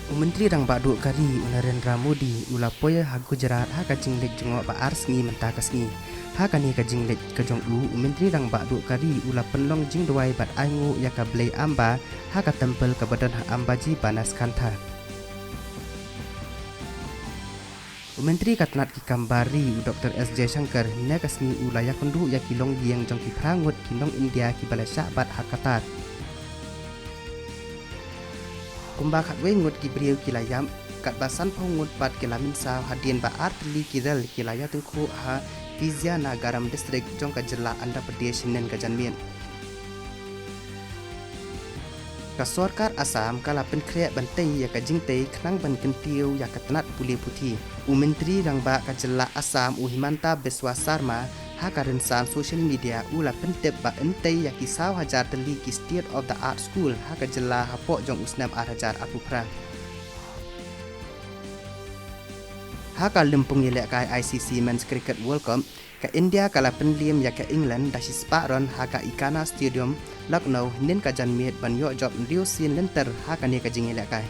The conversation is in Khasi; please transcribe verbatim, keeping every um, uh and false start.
U Myntri Rangbah Duh ka ri u Narendra Modi u la poi ha Gujarat ha ka jingleit jngoh ba ar sngi mynta ka sngi. Ha kane ka jingleit ka jong u, u Myntri Rangbah Duh ka ri u la pynlong jingduwai bad ainguh ïa ka Blei Amba ha ka temple kaba don ha Ambaji Banaskantha. U Myntri ka tnat ki kam bar ri u Doktor S Jaishankar hynne ka sngi u la ïakynduh ïa ki longïing jong ki phra ngut ki nong India kiba la shah bat ha Qatar. Kumba khatwei ngut ki briew ki la ïap, katba sanphew ngut pat ki la mynsaw hadien ba ar tylli ki rel ki la ïatyngkhuh ha Vizianagaram district jong ka jylla Andhra Pradesh hynnin ka janmiet. Ka sorkar Assam ka la pynkhreh ban tei ïa ka jingtei khnang ban kyntiew ïa ka tnat pule puthi. U Myntri Rangbah ka jylla Assam u Himanta Biswa Sarma ha ka rynsan social media u la pyntip ba yn tei ïa ki saw hajar tylli ki state of the art school ha ka jylla hapoh jong u snem ar hajar arphew phra. Ha ka lympung ïalehkai I C C Men's Cricket World Cup, ka India ka la pynliem ïa ka England da shispah run ha ka Echana Stadium, Lucknow, hynnin ka janmiet ban ïoh jop hynriew sien lynter ha kane ka jingïalehkai.